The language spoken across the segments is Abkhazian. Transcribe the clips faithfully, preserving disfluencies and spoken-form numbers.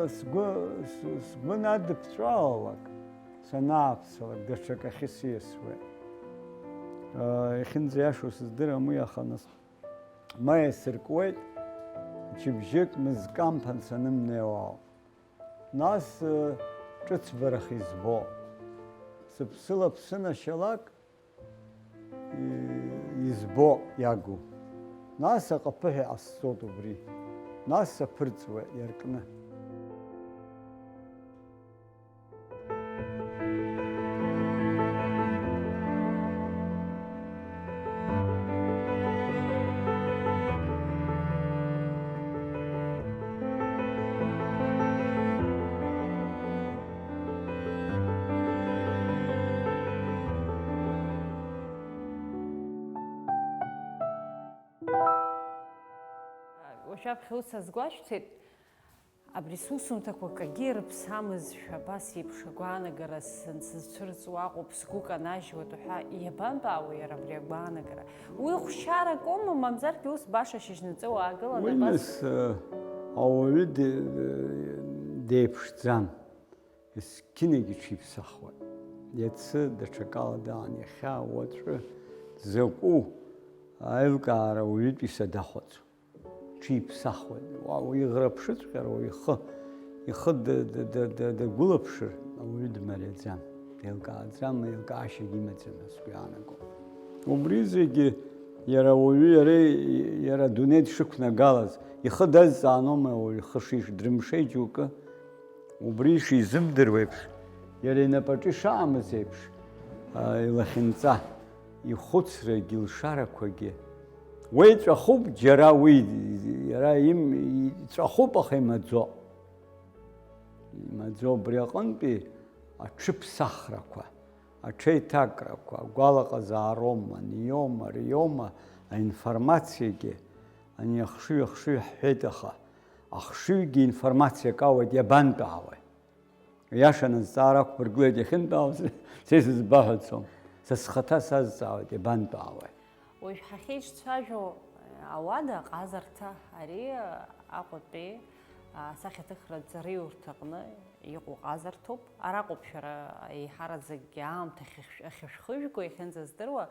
Сгәы, с-, сгәы надыԥҵәалалак, санааԥсалак, даҽакахьы сиасуеит. Иахьынӡаиашоу сыздырам уи, аха нас ма иасыркуеит, мчыбжьык мызкы амԥан санымнеиуа ауп. Нас, ы, ҿыцбарах избо. Сыԥсыла ԥсынашьалак, и-, избо иагу. Нас аҟаԥыҳәа иҟасҵоит убри. Нас саԥырҵуеит иаркны. Уажәаԥхьа ус азгәашәҭеит, абри сусумҭақәа акгьы ирыԥсамызшәа, абас еиԥш агәаанагара сан сызцәырҵуа акәуп, сгәы канажьуеит уҳәа, иабантәаауеи иара абри агәаанагара? Уи хәшьарак аума, мамзаргьы ус баша шьыжьнаҵы уаагылан Уи абас? Нас, э, ауаҩы де-, э, деиԥшӡам. Есқьынагьы ҽиԥсахуеит. Иацы даҽакала даан, иахьа, уаҵәы, дзакәу аилкаара уаҩытәыҩса дахәаӡом. Ҽиԥсахуеит. Уа, уиӷраԥшыҵәҟьар, уаҩ ихы, ихы д-, д-, д-, д-, дагәылаԥшыр, ауаҩы дмариаӡам, деилкааӡам, еилкаашьагьы имаӡам ҳәа сгәы иаанаго. Убри зегьы иара ауаҩы, иара, иара адунеи дшықәнагалаз, ихы дазҵаанома ауаҩы ихы шиш-, дрымшеи џьоукы? Убри ишизымдыруа еиԥш, иара инапаҿы ишаамыз еиԥш, а, илахьынҵа, ихәыцрагьы, илшарақәагьы. Уи ҵәахуп, џьара уи, иара им-, иҵәахуп, аха имаӡоуп. Имаӡоуп абри аҟынтәи аҽыԥсахрақәа, аҽеиҭакрақәа, агәалаҟазаароума, аниоума, ариоума, аинформациагьы, ани ахшыҩ, ахшыҩ ҳҳәеит, аха ахшыҩгьы информациак ауеит, иабантәаауеи? Иашаны азҵаара ақәбыргылеит, иахьынтәаауаз са исызбаҳәацом. Са схаҭа сазҵаауеит, иабантәаауеи? Уажә ҳахьеиҿцәажәо ауада аҟазарҭа, ари Аҟәатәи асахьаҭыхратә ҵараиурҭаҟны иҟоу ҟазарҭоуп. Араҟоуп шәара еиҳараӡакгьы аамҭа ахьышә-, ахьышәхыжәго, иахьынӡаздыруа,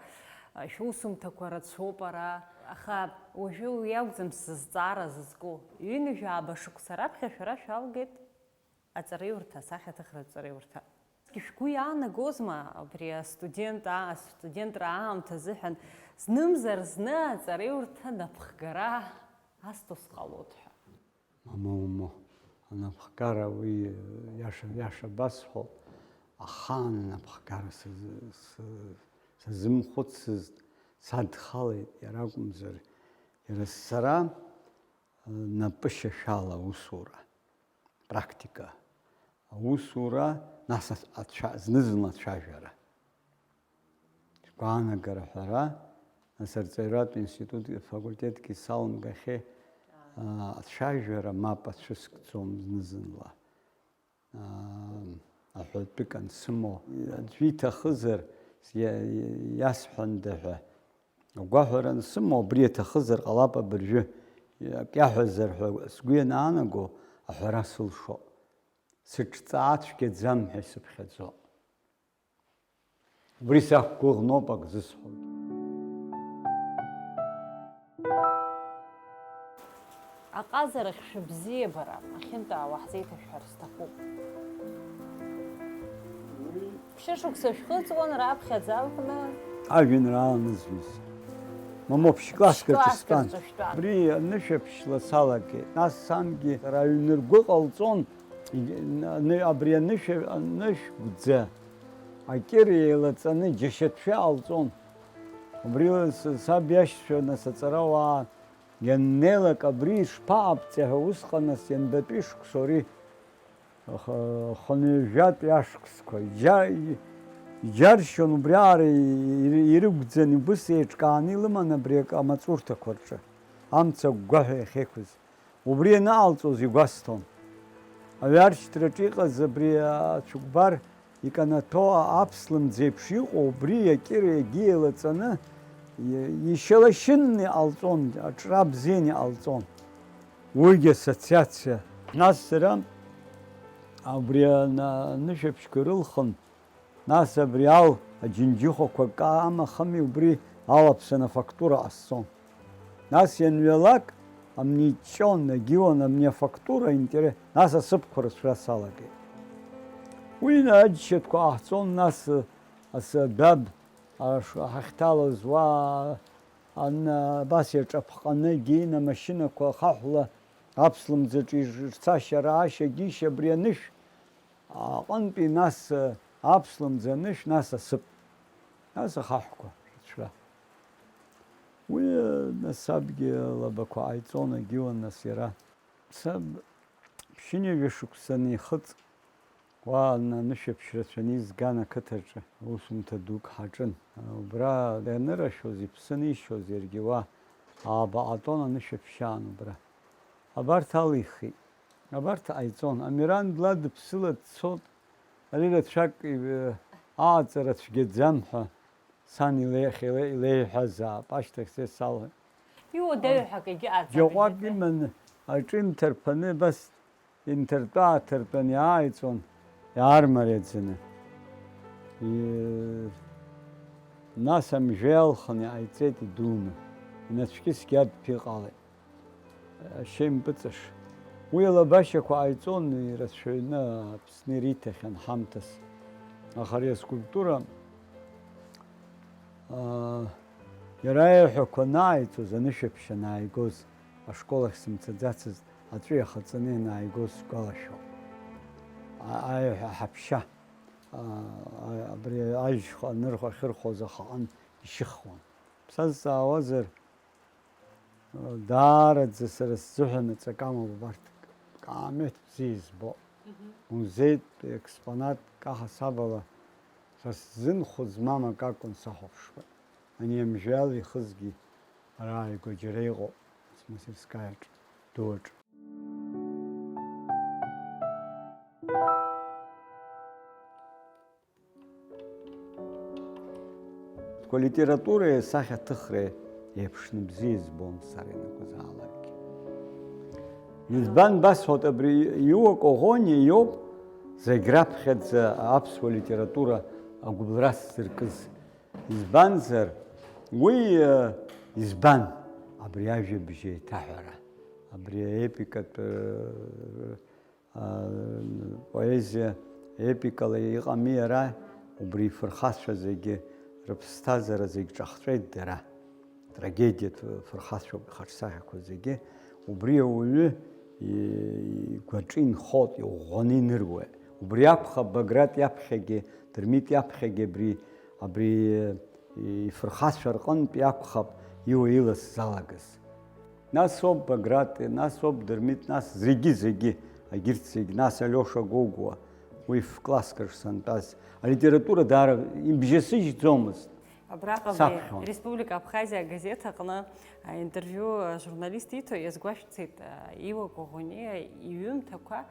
шәусумҭақәа рацәоуп ара. Аха уажәы уи акәӡам сызҵаара зызку. Ҩынҩажәи ааба шықәса раԥхьа шәара шәалгеит. Аҵараиурҭа, асахьаҭыхратә ҵараиурҭа. Шәгәы иаанагозма абри астудент, аа, астудентра аамҭа азыҳәан знымзар зны аҵараиурҭа напхгара асҭо сҟалоит ҳәа? Мамоу, мамоу, анапхгара уи, иаша, иаша басҳәо, ахаан анапхгара сазы-, сы-, сазымхәыццызт, садхалеит, иара акәымзар, иара сара, напышьашәала аусура. Практика, аусура, нас ац-, ацәа-, зны-зынла ацәажәара. Сгәаанагара ҳәара, нас арҵаҩратә институт факультетгьы салымгахьеи, аа, ацәажәара мап ацәыскӡом зны-зынла. Аа, аҳәатәык ансымоу, аӡәы иҭахызар, иа-, иасҳәанда ҳәа агәаҳәара ансымоу, абри иаҭахызар ҟалап абыржәы, акы иаҳәазар ҳәа сгәы ианаанаго, аҳәара сылшо. Сыҿҵаа цәгьаӡам ҳәа исыԥхьаӡо. Убри сақәгәыӷноуп ак зысҳәогьы. Аҟазарахь шәыбзиабара ахьынтәаауа ҳзеиҭашәҳәар сҭахуп. Ԥшьышықәса шәхыҵуан раԥхьаӡа акәны. Ажәеинраала анызҩыз. Мамоу, ԥшь-класск аҿы ԥшь-класск стәан. Аҿы шәтәан. Абри анышәаԥшьла салагеит. Нас сангьы сара аҩныргәы ҟалҵон, егь-, аны-, абри анышә-, анышә гәӡа акьыр еилаҵаны џьашьатәшәа ҟалҵон. Убри с-, саб иашьцәа нас аҵарауаа ианнеилак абри ишԥаҟабҵеи ҳәа усҟан нас ианбатәи шықәсоу ари? Аха хынҩажәатәи ашықәсқәа иџьа-, иџьаршьон, убриаҟара ир-, ирықәӡан, убыс еиҿкааны илыман абри акы амаҵурҭақәа рҿы, амца агәгәаҳәа иахьеиқәыз. Убри ианаҟалҵоз игәасҭон. Аҩаршьҭраҿы иҟаз абри ацәыкәбар иканаҭәо аԥслымӡ еиԥш иҟоу, убри иакьыра егьи еилаҵаны, и-, ишьалашьынны иҟалҵон, аҿра бзианы иҟалҵон. Уигьы ассоциациа. Нас сара Абри ана-, анышәаԥшьқәа ирылхын, нас абри ал аџьынџьыхәақәа каама-хами убри алаԥсан афактура ҟасҵон. Нас ианҩалак, амни ҷҷон, агьиуан, амни афактура интере-, нас асыԥқәа рыцәра салагеит. Уи аџьшьатәқәа ҟаҳҵон, нас асы адәаб аш-, ҳахьҭалаз уа ан-, абас иаҿаԥҟаны, геина машьынақәа ахаҳәла аԥслымӡаҿ ир-, рцашьа, раашьа, гьишьа абри анышә аҟынтәи, нас аԥслымӡ анышә, нас асыԥ, нас ахаҳәқәа рыцәра. Уи, нас, сабгьы лабақәа ҟаиҵон, агьиуан, нас иара. Саб ԥшьынҩажәа шықәса анихыҵ, уа анышәаԥшь рацәаны изган ақыҭаҿы аусумҭа дук ҳаҿын. Убра ианырашәоз, иԥсы анишьоз иаргьы уа аабаҟатон, анышәаԥшьаан убра. Абарҭ алихит. Абарҭ ҟаиҵон. Амиран дла дыԥсыла дцот, ари рацәак, э, ааҵара цәгьаӡам ҳәа сан илеихь-, иле-, илеиҳәазаап, ашьҭахь са исалҳәеит. Иуадаҩу ҳәа акгьы ааӡам, Џьаҟәак иҳәеит. Иманы, аҿы инҭарԥаны, абас инҭартәы-ааҭартәаны иааиҵон, иаармариаӡаны. И-, нас амжәа иалхын иҟаиҵеит идуны, инацәкьысгьы адԥиҟалеит. Ашьеимпыҵыш. Уи алабашьақәа ҟаиҵон ирацәаҩны Аԥсны ириҭахьан ҳамҭас. Аха ари аскульптура, аа, иара иҳәақәа анааиҵоз, анышәаԥшь анааигоз, ашкол ахь сымцаӡацызт, аҵәы иахаҵаны ианааигоз сгәалашәо. А-, аиҳа-, аҳаԥшьа, аа, а-, абри ажьхәа анырхәа ахьырхәоз ахаҟын ишьыхуан. Бсазҵаауазар, Даараӡа сара сзыҳәан аҵакы амоуп убарҭ, каамеҭ бзиа избо. Музеитә експонатк аҳасабала, са сзын хәы змам акы акәын сахәаԥшуа. Ани амжәал ихызгьы ара ааигәа џьара иҟоуп, асмастерскаиаҿ, дууаҿ. Литературеи асахьаҭыхреи еиԥшны бзиа избон сара ианакәызаалакгьы. Избан басҳәоит, абри Иуа Коӷониа иоуп зегь раԥхьаӡа аԥсуа литература агәыбылра сзыркыз. Избанзар, уи, э, избан абри ажәабжь еиҭаҳәара, абри аепикатә, э, А, поезиа епикала иҟами иара, убри ифырхацәа зегьы, рыԥсҭазаара зегь ҿахҵәеит дара. Трагедиатә фырхацәоуп ихаҿсахьақәа зегьы. Убри ауаҩы и-, игәаҿы инхоит, иӷәӷәаны иныруеит. Убри акәхап Баграт иаԥхьагьы, Дырмит иаԥхьагьы абри, абри ифырхацәа рҟынтә иакәхап Иуа илас залагаз. Нас ауп Баграти, нас ауп Дырмит, нас зегьы, зегьы, агьырҭ зегь, нас Алиоша Гогәуа, уи ф-класск аҿы сантәаз, алитература даара ибжьасыжьӡомызт. Абраҟа абри саԥхьон. Республика Абхазиа агазеҭ аҟны, а, интервиу, а, журналист иҭо иазгәашәҭеит, а, Иуа Коӷониа иҩымҭақәа.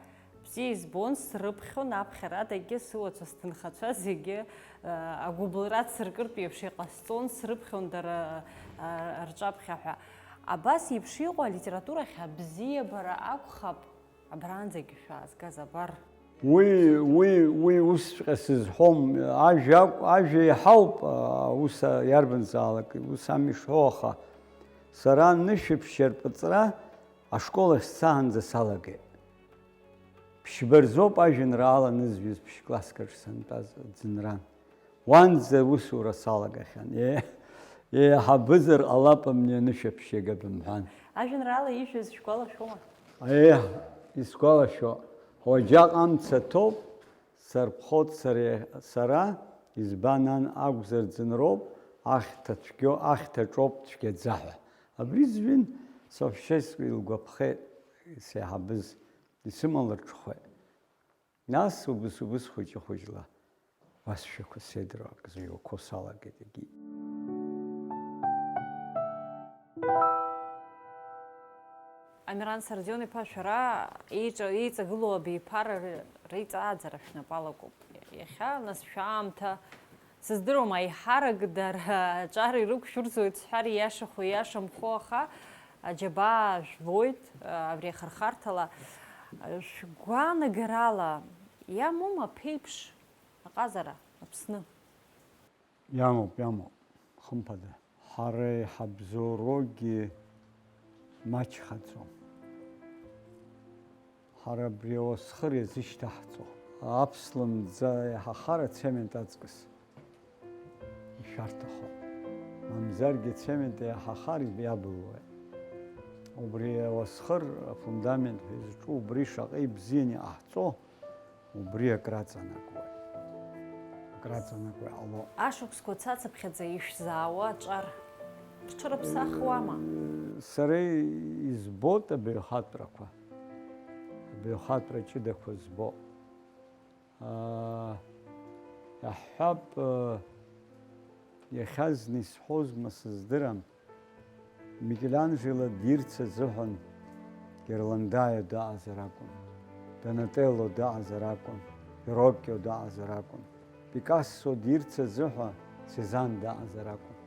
Бзиа избон, срыԥхьон, аԥхьарадагьы сыуацәа сҭынхацәа зегьы, э, агәыбылра цыркыртә еиԥш иҟасҵон, срыԥхьон дара, э, рҿаԥхьа ҳәа. Абас еиԥш иҟоу алитературахь абзиабара акәхап абранӡагьы шәаазгаз, абар. Уи, уи, уи усҵәҟьа сызҳәом, ажәа акә-, ажәа иаҳауп, а, ус, а, иарбанзаалак, ус ами ишҳәо, аха сара анышәаԥшьа рпыҵра ашкол ахь сцаанӡа салагеит. Ԥшьба рзоуп ажәеинраала анызҩыз ԥшь-класск аҿы сантәаз аӡынран. Уанӡа аусура салагахьан. Е-, еиҳабызар ҟалап амни анышәаԥшь иага бымҳәан. Ажәеинраала ижәыз шәгәалашәома? Еҳ, исгәалашәо, уаџьаҟ амца ҭоуп, сарԥхоит сара, сара, избан ан акәзар ӡынроуп, ахьҭа цәгьо-, ахьҭа ҿоуп цәгьаӡа ҳәа. Абри зҩын Совшьеск илгәаԥхеит сеиҳабыз. Исымалырҽхәеит. Нас убыс-убыс хәыҷы-хәыҷла уасшәақәа седроу ак зҩуақәо салагеит егьи. Амиран Сардион-иԥа, шәара еиҿа-, еиҵагылоу абиԥара р-, реиҵааӡара шәнапы алакуп. Иахьа, нас, шәаамҭа Сыздыруам, аиҳарак дара аҿар ирықәшәырӡуеит сҳәар ииашахо, ииашамхо, аха аџьабаа жәбоит, абри ахырхарҭала. Шәгәаанагарала, Иамоума аԥеиԥш аҟазара Аԥсны? Иамоуп, иамоуп, хымԥада. Ҳара иҳабзоуроугьы маҷхаӡом. Ҳара абри ауасхыр иазышьҭаҳҵо. Аԥслымӡ иаҳахар ацемент аҵкыс ишәарҭахоит. Мамзаргьы ацемент иаҳахар иабылуеит. Убри ауасхыр, афундамент ҳәа изҿу, убри шаҟа ибзианы иҟаҳҵо, убри акраҵанакуеит. Акраҵанакуа иҟало. Ашықәсқәа цацыԥхьаӡа ишәзаауа аҿар рҽырыԥсахуама? Сара избоит абаҩхатәрақәа, абаҩхатәра ҷыдақәа збо. Аа, иаҳҳәап, иахьазны исҳәозма сыздырам, Микеланџело дирц азыҳәан Герландаа дыҟазар акәын, Донателло дыҟазар акәын, Вероккио дыҟазар акәын, Пикассо дирц азыҳәа Сезанн дыҟазар акәын.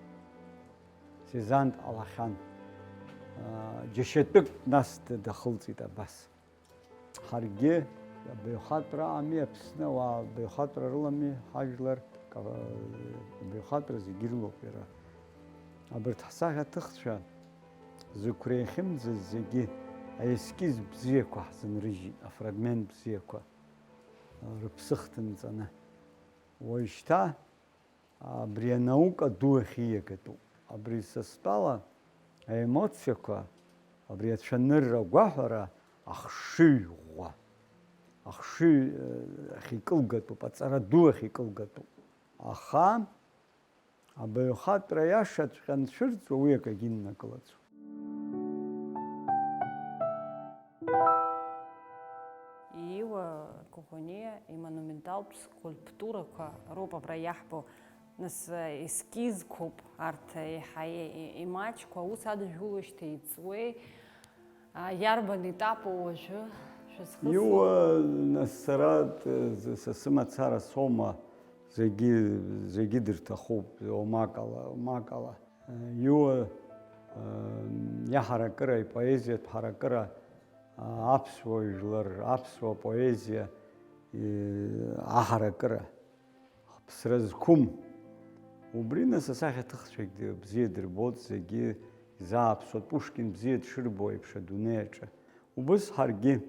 Сезанн дҟалахьан. Аа, џьашьатәык нас дахылҵит абас. Ҳаргьы абаҩхатәра ами, Аԥсны ауаа абаҩхатәра рылами, ҳажәлар, ка-, абаҩхатәра зегьы ирлоуп иара. Абарҭ ҳсахьаҭыхцәа зықәреихьымӡаз зегьы аескиз бзиақәа ҳзынрыжьит, афрагмент бзиақәа, рыԥсы хҭынҵаны. Уажәшьҭа Абри анаука ду ахьиагатәу. Абри са стәала аемоциақәа, абри ацәанырра агәаҳәара ахшыҩ ӷәӷәа, ахшыҩ, э, ахь икылгатәуп, аҵара ду ахь икылгатәуп. Аха абаҩхатәра иашаҵәҟьа анцәырҵуа уи акагьы иннакылаӡом. Ииуа Коӷониа имонументалтә скульптурақәа роуп абра иаҳбо, нас, ескизқәоуп арҭ еиҳа и-, и-, имаҷқәа, аус адыжәулоижьҭеи иҵуеи, а, иарбан етапу уажәы шәызхысуа? Иуа, нас, сара, т-, з-, са сымацара соума, зегьы, зегьы дырҭахуп, омакала, омакала. Иуа, э, иаҳаракыра, ипоезиатә ҳаракыра, а, аԥсуа жәлар, аԥсуа поезиа, и-, аҳаракыра, ԥсра зқәым. Убри, нас, асахьаҭыхцәагь д-, бзиа дырбоит, зегьы изааԥсоит, Пушкин бзиа дшырбо еиԥш адунеи аҿы. Убыс ҳаргьы.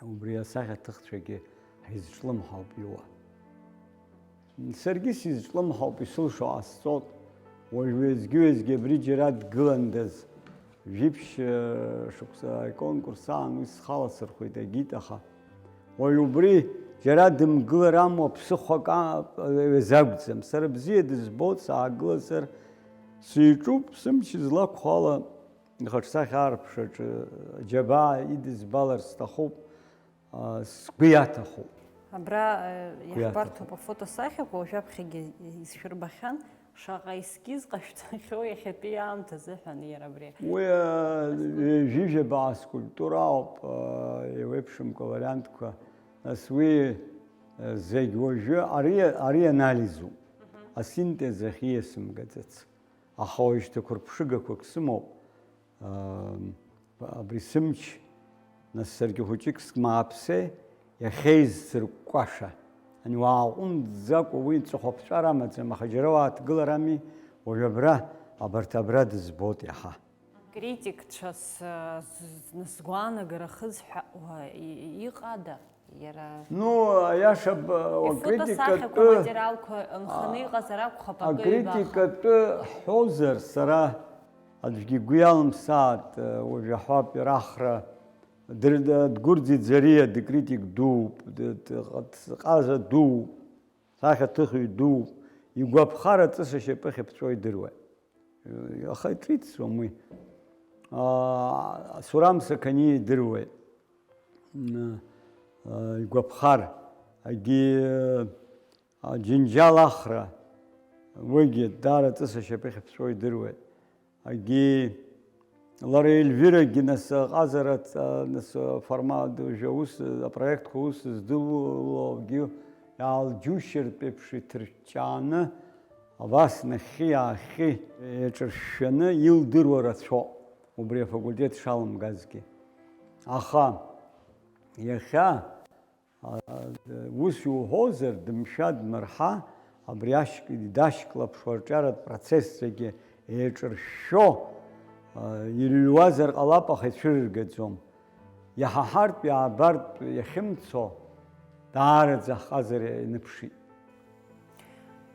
Убри асахьаҭыхцәагьы ҳизҿлымҳауп, Иуа. Саргьы сизҿлымҳауп, исылшо ҟасҵоит. Уажә уеизгьы-уеизгьы абри џьара дгыландаз, жәиԥшь, э, шықәса аконкурс аан уи схаласырхәит, агит, аха уажә убри џьара дымгылар амуа ԥсыхәак а-, ҩазагәӡам. Сара бзиа дызбоит, саагылазар сиҿуп, сымч злақәхо ала. Ихаҿсахьа аарԥшаҿы џьабаа идызбалар сҭахуп, а, сгәы иаҭахуп. Абра, э, Гәы иаҭахуп. Иаҳбарҭоуп афотосахьақәа, уажәаԥхьагьы исшәырбахьан, шаҟа ескиз ҟашәҵахьоу иахьатәи аамҭазы ҳәа иара абри. Уи, а, ҩажәижәаба аскульптура ауп, а, еиуеиԥшымкәа вариантқәа. Нас уи, а, зегь уажәы ари, ари анализуп. Мгм. Асинтез ахь ииасымгаӡац. Аха уажәшьҭа қәырԥшыгақәак сымоуп, аа, абри сымч, нас саргьы хәыҷык смааԥсеи, иахьеизсыркәкәаша. Ани уааҟәымҵӡакәа уи ҵыхәаԥҵәара амаӡам, аха џьара уааҭгыларами, уажә абра, абарҭ абра дызбоит иаҳа. Критикцәа с-, з-, з-, сгәаанагара хызҳәаауа и-, иҟада? Иара Ну, аиаша б-, ифотосахьақәа, акритикатәы, материалқәа нханы а, иҟазар акәхап, акы ҩбаха. Акритикатәы ҳҳәозар, сара аӡәгьы игәы иалымсааит, уажә аҳәап, ирахра, дыр-, д-, Дгәырӡи Ӡариа дыкритик дууп, д-, д-, ҟаз-, ҟаза дууп, сахьаҭыхҩы дууп, игәаԥхара ҵыс ашьапы ахьыԥҵәо идыруеит. Аха иҿицӡом уи. Аа, Сурам Сақаниа идыруеит. М, аа, игәаԥхар, агьи, аа, Џьынџьал Ахра, уигьы даара ҵыс ашьапы ахьыԥҵәо идыруеит. Агьи лара Ельвирагьы нас аҟазара, ц-, нас аформат, уажәы аус, апроектқәа аус здыло, агьи иаалџьушьартә еиԥш иҭырҷҷааны, Абас нахьхьи-аахьхьи еиҿыршәшәаны илдыруа рацәоуп, убри афакультет шалымгазгьы. Аха иахьа А, ус иуҳәозар, дымшәа-дмырҳа, абри ашьк-, дашьклаԥшуа арҿиаратә процессцәагьы еиҿыршәшәо, а, ирыҩуазар ҟалап, аха ицәырыргаӡом. Иаҳаҳартә, иаабартә иахьымцо, даараӡа ҳҟазара ианыԥшит.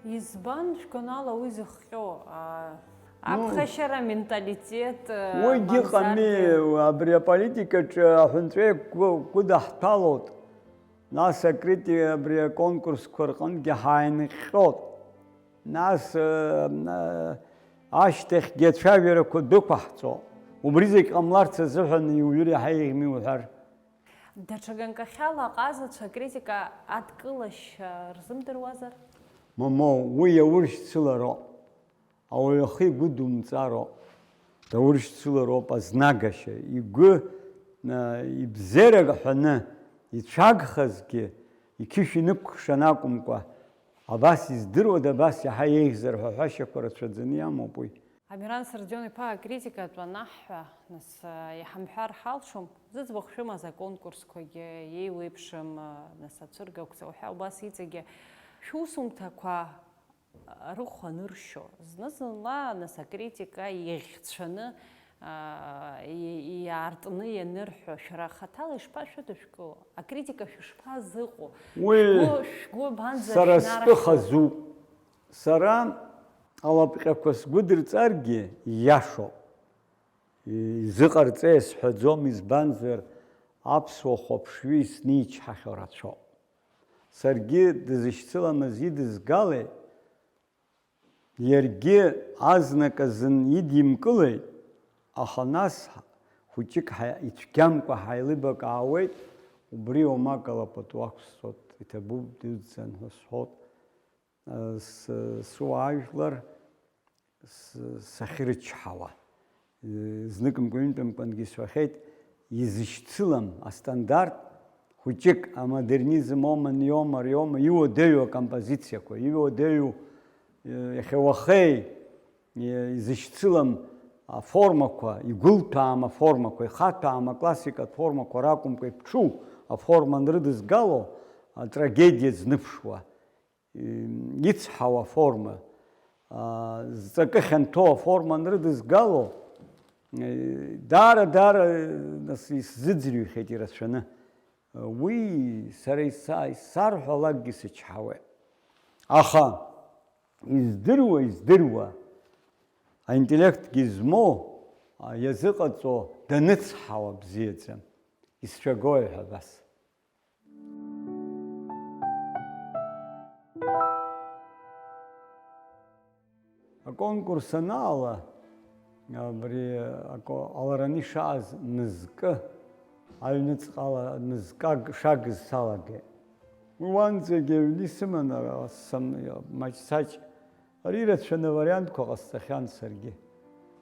Избан, шәгәанала, уи зыхҟьо, а, Ну, аԥхашьара, аменталитет, а, уигьы мамзаргьы? Ҟами, абри аполитикаҿы аҳәынҵәеи гәы-, гәыдаҳҭәалоит. Нас акритика абри аконкурсқәа рҟынгьы ҳааинҟьоит. Нас, э, э, ашьҭахьгьы ацәажәарақәа дәықәаҳҵо. Убри зегь ҟамларц азыҳәан иуҩыр иаҳа еиӷьми уҳәар. Даҽа ганкахьала аҟазацәа акритика адкылашьа рзымдыруазар? Мамоу, уи иауршьцылароуп. Ауаҩы ахы игәы думҵароуп. Дауршьцылароуп азнагашьа. Игәы, а, ибзиарак ҳәаны ицәагхазгьы, иқьышә инықәкшан акәымкәа, абас издыруада, абас иаҳа еиӷьзар ҳәа ҳәашьақәа рацәаӡаны иамоуп уи. Амиран Сардион-иԥа, акритикатә анаҳҳәа, нас, а, иҳамҳәар ҳалшом, зыӡбахә шәымаз аконкурсқәагьы еиуеиԥшым, а, нас, ацәыргақәҵа уҳәа убас иҵегьы шәусумҭақәа рыхә аныршьо, зны-зынла, нас, акритика иӷьцәаны, аа, и-, иаартны ианырҳәо, шәара хаҭала ишԥашәыдышәкыло? Акритика шәышԥазыҟоу? Уи Шәгәы, шәгәы абанӡа сара шәнархьуа? Стәы хазуп. Сара алапҟьақәа сгәыдырҵаргьы иашоуп. Изыҟарҵеи сҳәаӡом, избанзар, аԥсуа хәаԥшҩы исничҳахьоу рацәоуп. Саргьы дызышьцыламыз идызгалеи, иаргьы азнык азын идимкылеит, аха нас хәыҷык ҳа-, ицәгьамкәа ҳаилибакаауеит, убри омакала пату ақәсҵоит, иҭабуп, дуӡӡан ҳәа сҳәоит. С-, суаажәлар с-, сахьрычҳауа. Зныкымкәа-ҩынтәымкәангьы исҳәахьеит, изышьцылам астандарт хәыҷык, амодернизм оума, аниоума, ариоума, иуадаҩу акомпозициақәа, иуадаҩу, э, иахьа уахеи, э, изышьцылам аформақәа, игәылҭәаам аформақәа, ихаҭәаам аклассикатә формақәа ракәымкәа, иԥҽу аформа анрыдызгало, атрагедиа зныԥшуа. Ицҳау аформа, а, зҵакы хьанҭоу аформа анрыдызгало, э, даара, даара, нас, исзыӡырҩхьеит ирацәаны. Уи сара иса-, исарҳәалакгьы сычҳауеит. Аха, издыруа, издыруа, аинтеллектгьы змоу, а, иазыҟаҵо даныцҳауа бзиаӡам. Исцәагои ҳәа абас. Аконкурс анаала, абри ако-, алараны ишааз мызкы, аҩныҵҟала мызкы аг-, шагыз салагеит. Уи уанӡагьы аҩны исыман, ара сам-, маҷ-саҷ. Ари ирацәаны авариантқәа ҟасҵахьан саргьы.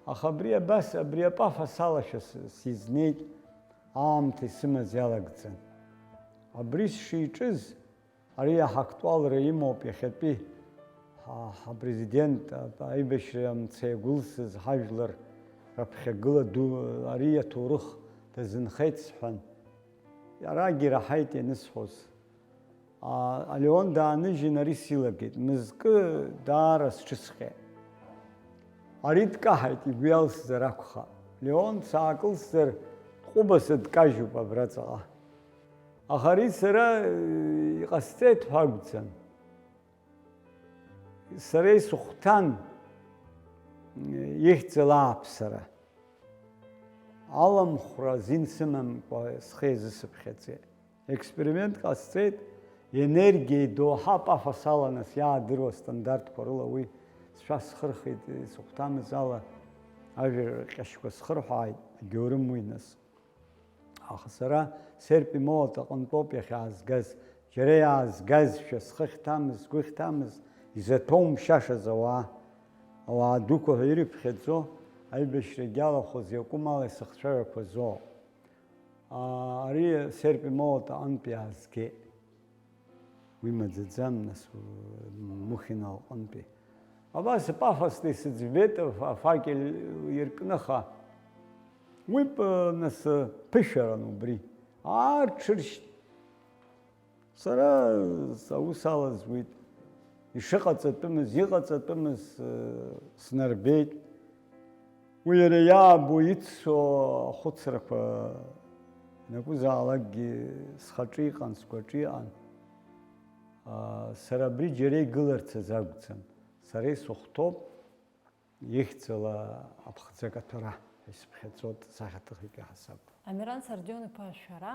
Аха абри абас, абри апафос алашәа с-, сизнеит, аамҭа исымаз иалагӡан. Абри сшиҿыз, ари аҳактуалра имоуп иахьатәи ҳа-, ҳапрезидент, а-, аибашьра мца иагәылсыз ҳажәлар раԥхьагыла ду, ари аҭоурых дазынхеит сҳәан. Арагьы ираҳаит ианысҳәоз. А, Леон дааныжьын, ари силагеит. Мызкы даара сҽысҟьеит. Ари дкаҳаит, игәы иалсзар акәхап. Леон саакылсзар, дҟәыбаса дкажьуп абраҵаҟа. Аха ари сара, э, иҟасҵеит ҳәа акәӡам. Сара исыхәҭан, э, ихьӡала ааԥсара. Аламхәра азин сымамкәа схы иазысыԥхьаӡеит. Експеримент ҟасҵеит, енергиа идоуҳа апафос ала нас иаадыруа стандартқәа рыла уи сшәасхырхит, исыхәҭамыз ала ажәа рҟьашьқәа схырҳәааит, агьоурым уи нас. Аха сара сертә имоут аҟынтәоуп иахьаазгаз, џьара иаазгазшәа схы ахьҭамыз, сгәы ахьҭамыз, изаҭәоумшьашаз ауаа, ауаа дуқәа ҳәа ирыԥхьаӡо, аибашьрагь иалахәыз иакәым ала исыхцәажәақәазоуп. Аа, ари сертә имоут аҟынтә иаазгеит. Уи маӡаӡам, нас, Мухина лҟынтәи. Абас пафосно исыӡбеит аф-, афакел иркны, аха уи п-, нас, ԥышәаран убри. Аарҽыршьт. Сара аус алазуеит, ишыҟаҵатәымыз, иҟаҵатәымыз, э, снарбеит. Уи иара иаабо иццо ахәыцрақәа ианакәызаалакгьы схаҿы иҟан, сгәаҿы иҟан. Аа, сара абри џьара игыларц азы акәӡам. Сара исыхәҭоуп ихьӡала аԥхӡы акаҭәара ҳәа исыԥхьаӡоит сахьаҭыхҩык иаҳасаб. Амиран Сардион-иԥа, шәара,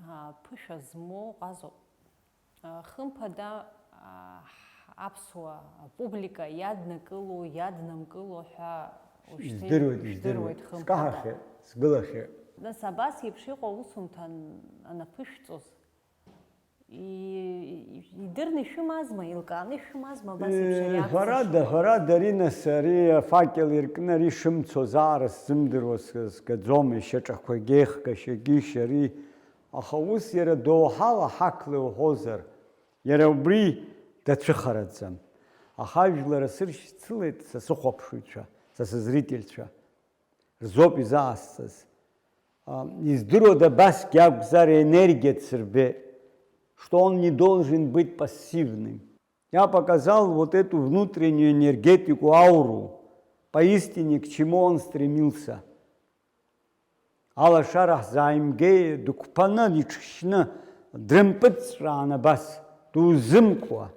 аа, ԥышәа змоу ҟазоуп. Хымԥада, аԥсуа публика иаднакыло, иаднамкыло ҳәа уажәшьҭа Издыруеит, ижәдыруеит, издыруеит. Хымԥада. Скаҳахьеит, сгылахьеит. Нас абас еиԥш иҟоу аусумҭа ан-, анаԥышәҵоз, и-, идырны ишәымазма, илкааны ишәымазма абас еиԥш Э, ареакциа ҳәарада, шыҟоу? Ҳәарада, ари нас, ари афакел иркны ари шымцоз аара сзымдыруа сга-, сгаӡом, ишьаҿақәагьы, еихгашьагьы, шьари. Аха ус иара доуҳала ҳақла иуҳәозар, иара убри дацәыхараӡам. Аха ажәлар асыршьцылеит са сыхәаԥшыҩцәа, са сызрительцәа. Рзоуп изаасҵаз. А, издыруада, абасгьы акәзар, энергия дсырбеит, что он не должен быть пассивным. Я показал вот эту внутреннюю энергетику, ауру, поистине к чему он стремился. Алашара ҳзааимгеи, дықәԥаны, иҽхьны, дрымпыҵҵәраан абас, дузымкуа.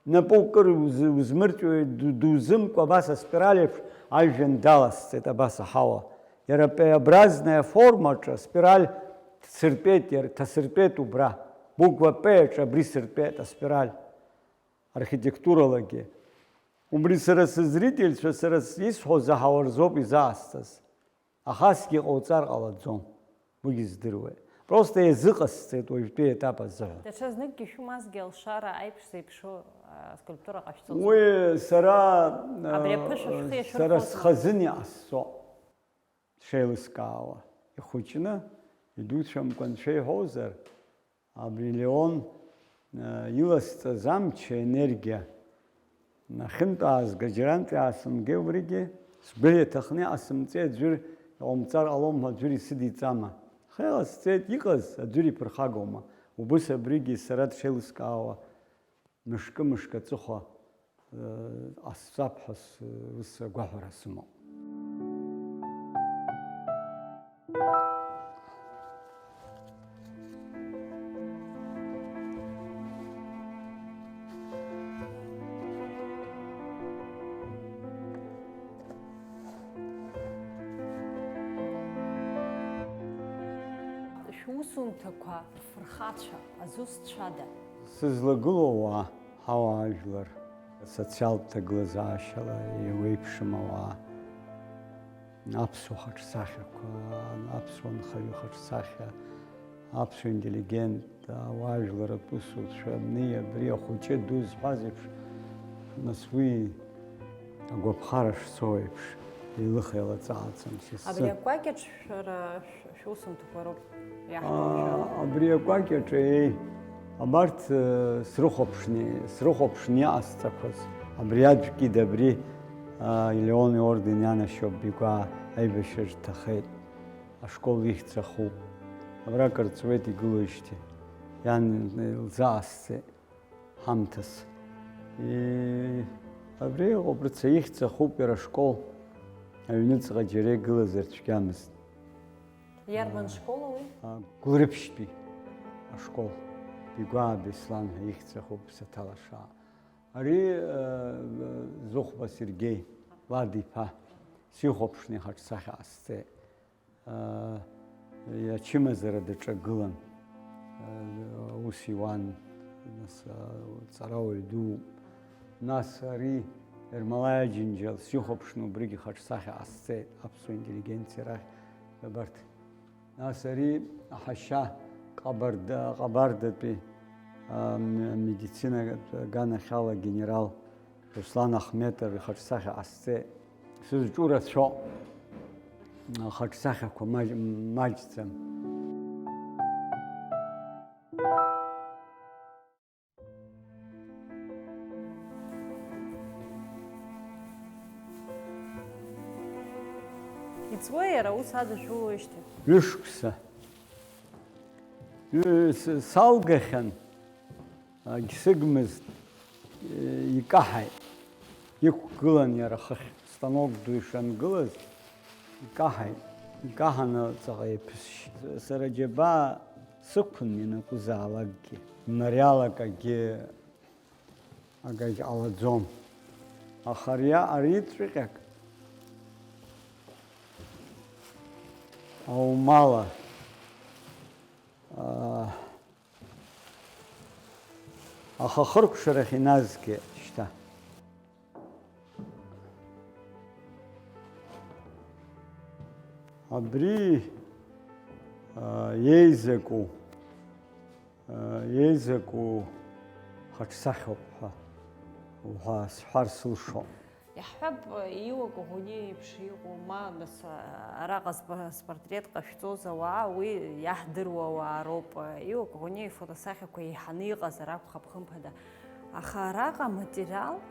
Напы укыр уз-, узмырҵәуеи, ду-, дузымкуа, абас аспираль еиԥш ажәҩан даласҵеит, абас аҳауа. Иара П-образная формаҿы аспираль дсыртәеит, иара, дҭасыртәеит убра. Буква П аҿы абри сыртәеит аспираль. Архитектуралагьы. Убри сара сызрительцәа, сара с-, исҳәо заҳауа рзоуп изаасҵаз. Ахасгьы ҟауҵар ҟалаӡом. Уигьы здыруеит. Просто иазыҟасҵеит уажәтәи аетап азыҳәан. Даҽазныкгьы шәымазгьы алшара аиԥш зеиԥшу, а, скульптура ҟашәҵозма? Уи сара, Абри а, аԥышәа шәхы сара иашәырхәозма? Схазын иҟасҵо. Шеилыскаауа, ихәыҷны, идуцәамкәа анцәа иҳәозар, абри Леон, э, иласҵаз амч, аенергиа, ахьынтә аазга џьарантә иаасымгеи убригьы, сгәы иаҭахны иҟасымҵеи, аӡәыр иҟамҵар ҟалом ҳәа аӡәыр исыдиҵама? Аха иласҵеит, иҟаз аӡәыр иԥырхагоума? Убыс абригьы сара дшеилыскаауа, мышкы-мышкы аҵыхәа, э, ҟасҵап ҳәа с-, ус агәаҳәара сымоуп. Шәусумҭақәа рфырхацәа, азусҭцәада? Сызлагылоу ауаа, ҳауаажәлар, асоциалтә ҭагылазаашьала еиуеиԥшым ауаа, аԥсуа хаҿсахьақәа, аԥсуа нхаҩы хаҿсахьа, аԥсуа интеллигент, ауаажәларратә усуцәа, абни, абри, ахәыҷы, ду зҳәаз еиԥш, нас уи агәаԥхара шцо еиԥш, еилых-еилаҵааӡам са сзы. Абри акәакьаҿ шәара шә-, шәусумҭақәа роуп иаҳҳәо. Аа, абри акәакьаҿ, еи, абарҭ, э, срыхәаԥшны, срыхәаԥшны иҟасҵақәаз, абри аӡәк ида абри, аа, Леон иорден ианашьоуп, Бигәаа аибашьраҿ дҭахеит. Ашкол ихьӡ ахуп. Абра акыр ҵуеит игылоижьҭеи. Иан лзаасҵеит ҳамҭас. Е, абри ыҟоуп, рыца ихьӡ ахуп иара ашкол. Аҩныҵҟа џьара игылазар цәгьамызт. Иарбан школу уи? А, Гәылрыԥшьтәи ашкол. Бигәаа Беслан ҳәа ихьӡ ахуп саҭалашаа. Ари, э, Зыхәба Сергеи Лад иԥа, сихәаԥшны ихаҿсахьа ҟасҵеит. Э, ачымазара даҿагылан. Э, ус иуан, нас, э, ҵарауаҩ дууп. Нас ари Ермолаи Аџьынџьал сихәаԥшны убригь ихаҿсахьа ҟасҵеит, аԥсуа интеллигенциа рахь, абарҭ. Нас ари аҳашьа Ҟабарда-, Ҟабардатәи, а, м-, амедицина аганахьала генерал Руслан Ахметов ихаҿсахьа ҟасҵеит. Сызҿу рацәоуп, ахаҿсахьақәа маҷ-, маҷӡам. Иҵуеи иара ус адышәулоижьҭеи? Ҩышықәса. Ҩ-, с-, салгахьан, Агьсыгмызт, икаҳаит. Иқәгылан иара хыхь, станок ду ишангылаз, икаҳаит. Икаҳаны ҵаҟа иаԥысшьит. Сара џьабаа сықәын ианакәызаалакгьы, мариалак акгьы, акагь ҟалаӡом. Аха ари, ари ҵәҟьак аумала, аа, Аха хыркәшарахь иназгеит шьҭа. Абри, а, еизаку, а, еизаку хаҿсахьоуп ҳәа, уҳәа сҳәар сылшом. Иаҳҳәап, Иуа Коӷониа иеиԥш иҟоу, ма, нас, араҟа спо-, спортрет ҟашәҵоз ауаа, уи иаҳдыруа ауаа роуп. Иуа Коӷониа ифотосахьақәа еиҳаны иҟазар акәхап, хымԥада. Аха араҟа аматериал,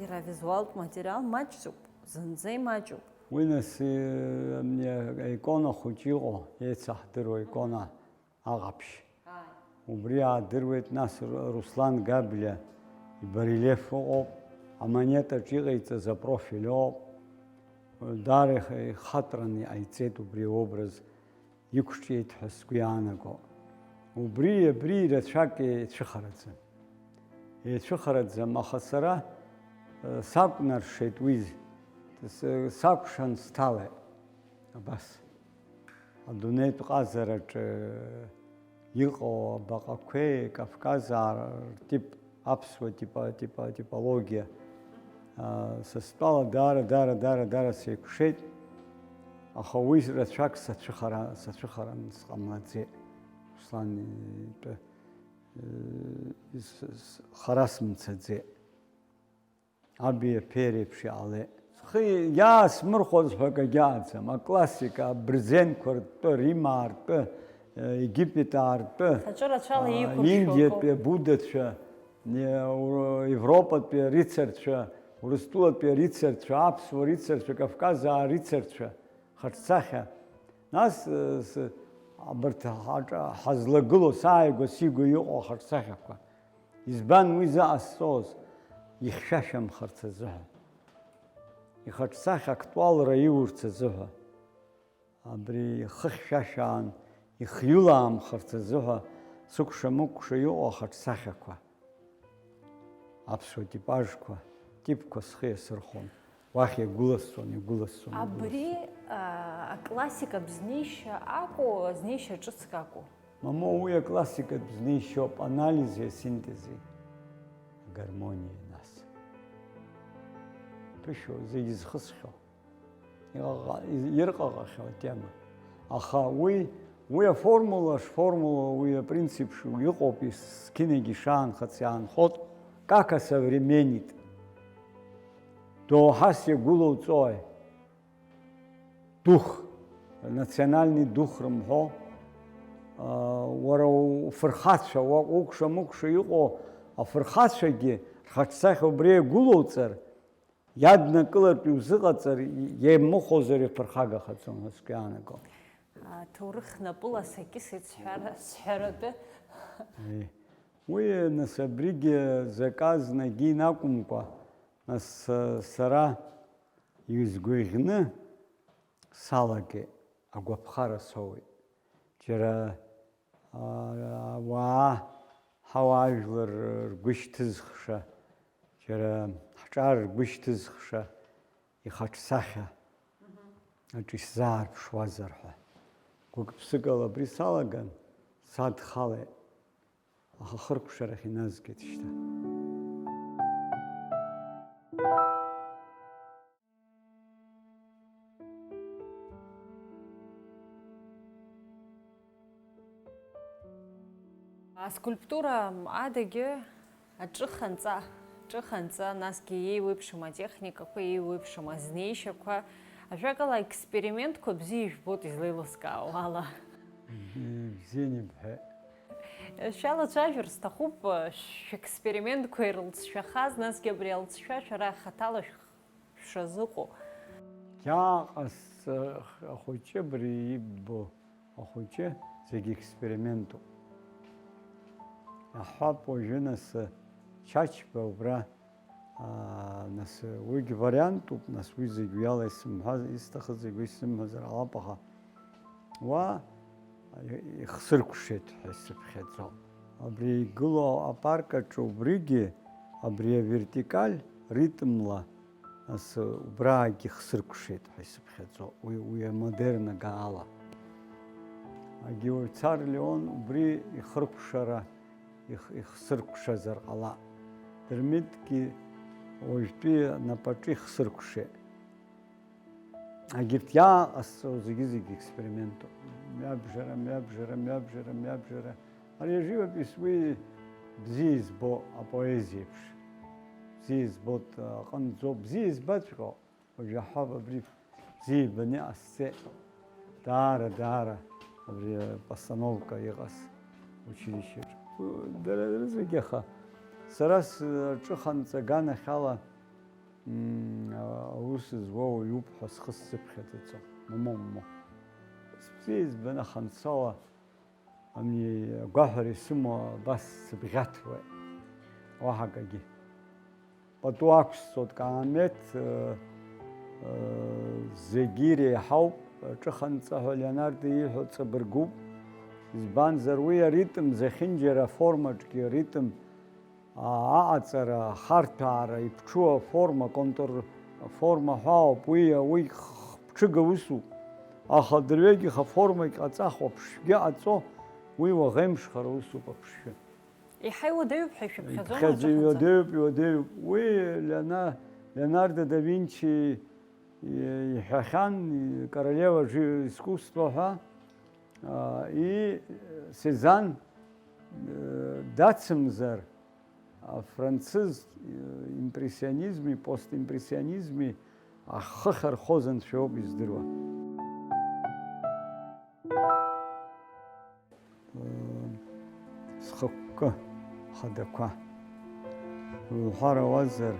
иара авизуалтә материал маҷӡоуп, зынӡа имаҷуп. Уи, нас, и-, ами, аикона хәыҷы иҟоу, еицаҳдыруа аикона. Аҟаԥшь. Ааи. Убри аадыруеит, нас Ру-, Руслан Габлиа ибарельеф ыҟоуп, амонетаҿ иҟаиҵаз апрофиль ауп. Даара их-, ихаҭараны иҟаиҵеит убри аобраз, иқәҿиеит ҳәа сгәы иаанаго. Убри, абри рацәак еицәыхараӡам. Еицәыхараӡам, аха сара, э, сакәнаршеит уи з-, с-, сакәшан сҭалеит. Абас. Адунеитә ҟазараҿы иҟоу абаҟақәеи Кавказаа ртип, аԥсуа типа-, типа-, типологиа, а, са стәала даара, даара, даара, даара сеиқәшеит, аха уи рацәак сацәыхара-, сацәыхаран сҟамлаӡеит, Руслан итәы, э, с-, с-, хара сымцаӡеит. Аби аԥеи реиԥш иҟалеит. Схы иаасмырхәоз ҳәа акагьы ааӡам. Аклассика, абырзенқәа ртәы, Римаа ртәы, Египетаа ртәы, Саҿы рацәала а, иқәыршәо Индиатәи акоуп. Абудацәа, не, ур-, Европатәи арицарцәа, Урыстәылатәи арицарцәа, аԥсуа рицарцәа, Кавказаа рицарцәа, хаҿсахьа. Нас, э, с-, абарҭ ҳаҿа-, ҳазлагылоу, сааигәа сигәа иҟоу ахаҿсахьақәа. Избан уи заҟасҵоз? Ихьшәашәамхарц азыҳәа. Ихаҿсахьа актуалра иурц азыҳәа. Абри ихы хьшәашәаан, ихҩылаамхарц азыҳәа сыкәша-мыкәша иҟоу ахаҿсахьақәа. Аԥсуа типажқәа, типқәа схы иасырхон. Уахь иагәыласҵон, иагәыласҵон, иагәыласҵон. Абри, а, аклассикатә знеишьа акәу, знеишьа ҿыцк акәу? Мамоу, уи аклассикатә знеишьоуп, анализи асинтези, агармониеи нас. Ԥышәоу, зегь зхысхьоу, иҟаҟа-, ирҟаҟахьоу атема. Аха уи, уи аформула шформула, уи апринцип ш-, иҟоуп, есқьынагь ишаанхац иаанхоит, как осовременить. Доуҳас иагәылоуҵои? Дух, национальный дух рымҳәо, а, уара уфырхацәа, уа-, укәша-мыкәша иҟоу афырхацәагьы рхаҿсахьа убри иагәылоуҵар, иаднакылартә иузыҟаҵар, иамыхәозар иаԥырхагахаӡом ҳәа сгәы иаанаго. Аҭоурых напыла сакьысит сҳәара, сҳәаратәы. Уи, нас, абригьы заказ нагин акәымкәа, нас, сара изгәаӷьны салагеит, агәаԥхара соуеит. Џьара, аа, ауаа, ҳауаажәлар ргәы шьҭызхша, џьара ҳҿар ргәы шьҭызхша, ихаҿсахьа аҿы исзаарԥшуазар ҳәа. Гәык-ԥсыкала абри салаган, садхалеит. Аха хыркәшарахь иназгеит шьҭа. Аскульптура адагьы аҿыханҵа, ҿыханҵа, насгьы еиуеиԥшым атехникақәа, еиуеиԥшым азнеишьақәа, ажәакала, аекспериментқәа бзиа ижәбоит излеилыскаауа ала. Бзианы ибҳәеит. Шәалацәажәар сҭахуп, шәекспериментқәа ирылҵшәахаз, насгьы абри алҵшәа шәара хаҭала шәх-, шәшазыҟоу. Џьааҟа с-, ахәыҷы абри иббо ахәыҷы зегь експериментуп. Аҳәап, уажәы нас Чачба убра, аа, нас уигь вариантуп, нас уи зегь уи ала исымҳәаз, исҭахыз зегь уи сзымҳәазар ҟалап, аха уа ихсыркәшеит ҳәа исыԥхьаӡо. Абри игылоу апарк аҿы убригьы, абри авертикаль ритмла асы убраагьы ихсыркәшеит ҳәа исыԥхьаӡо, уи, уи амодерн агаала. Агеоцар Леон убри ихыркәшара, их-, ихсыркәшазар ҟалап. Дырмитгьы уажәтәи анапаҿы ихсыркәшеит. Агьырҭ иааҟасҵо зегьы-зегьы експериментуп. Мҩабжара, мҩабжара, мҩабжара, мҩабжара. Ари аживопись уи бзиа избо апоезиеиԥш. Бзиа избо аҟынӡоуп, бзиа избаҵәҟьоуп. Уажәы аҳәап абри бзиа ибаны иҟасҵеит. Даара, даара абри апостановка иҟаз училищеҿ. Дара рызегьы, аха сара сҿыханҵа аганахьала, м, аус зуа уаҩуп ҳәа схы сзыԥхьаӡаӡом. Момо, момо. Сбзиа избаны аханцала ани агәаҳәара исымоу абас сыбӷьаҭуеит. Уаҳа акагьы. Пату ақәсҵоит, Каамеҭ, э, э, зегьы иреиҳауп, аҿыханҵа ҳәа Леонардо ииҳәо ҵабыргуп. Избанзар, уи аритм зехьынџьара аформаҿгьы аритм, а, аҟаҵара, ахарҭәаара, иԥҽу аформа, контур аформа ҳәа ауп, уи, уи х-, ԥҽыга усуп. Аха дырҩегьых аформагь ҟаҵахуа, аԥшшәгьы ҟаҵо, уи уаӷеимшхара усуп аԥшшәы. Еиҳа иуадаҩуп ҳәа ишәыԥхьаӡома? Иԥхьаӡо аҿыханҵа? Иуадаҩуп, иуадаҩуп. Уи Леона-, Леонардо да Винчи и-, иҳәахьан, и-, королева жи-, искусства ҳәа, а, и Сезанн, э, дацымзар, афранцыз, э, импрессионизми, постимпрессионизми ахы ахьархоз анцәа иоуп издыруа. Схықәкы хадақәа. Уҳәар ауазар,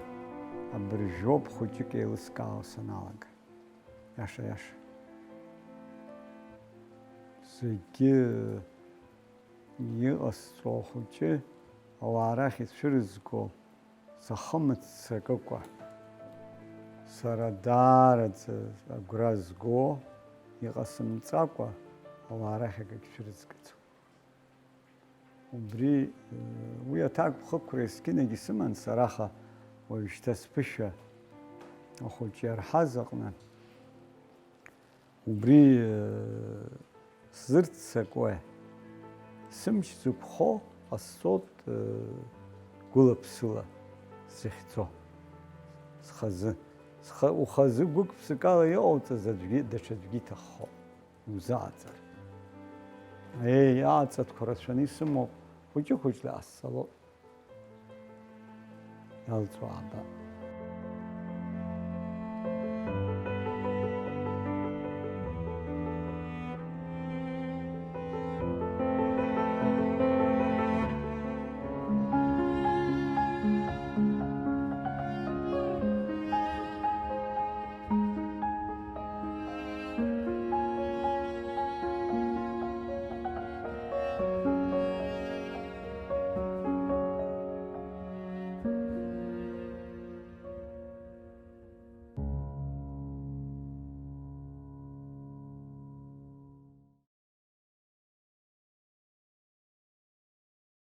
абыржәоуп хәыҷык еилыскаауа саналага. Иаша, иаша. Зегьы иҟасҵо ахәыҷы ауаа рахь ицәырызго сахымццакыкәа, сара даараӡа агәра зго, иҟасымҵакәа, ауаа рахь акагь цәырызгаӡом. Убри, уи аҭакԥхықәра есқьынагь исыман сара, аха уажәшьҭа сԥышәа ахәыҷы иарҳаз аҟны, убри, э, сзырццакуеи? Сымч зықәхо ҟасҵоит, э, гәыла-ԥсыла сзыхьӡо. Схазы. Сха-, ухазы гәык-ԥсыкала иҟауҵаз аӡәгьы, даҽаӡәгьы иҭаххо. Узааҵар. Еи, ааҵатәқәа рацәаны исымоуп, хәыҷы-хәыҷла ҟасҵалоит. Иалҵуа аба.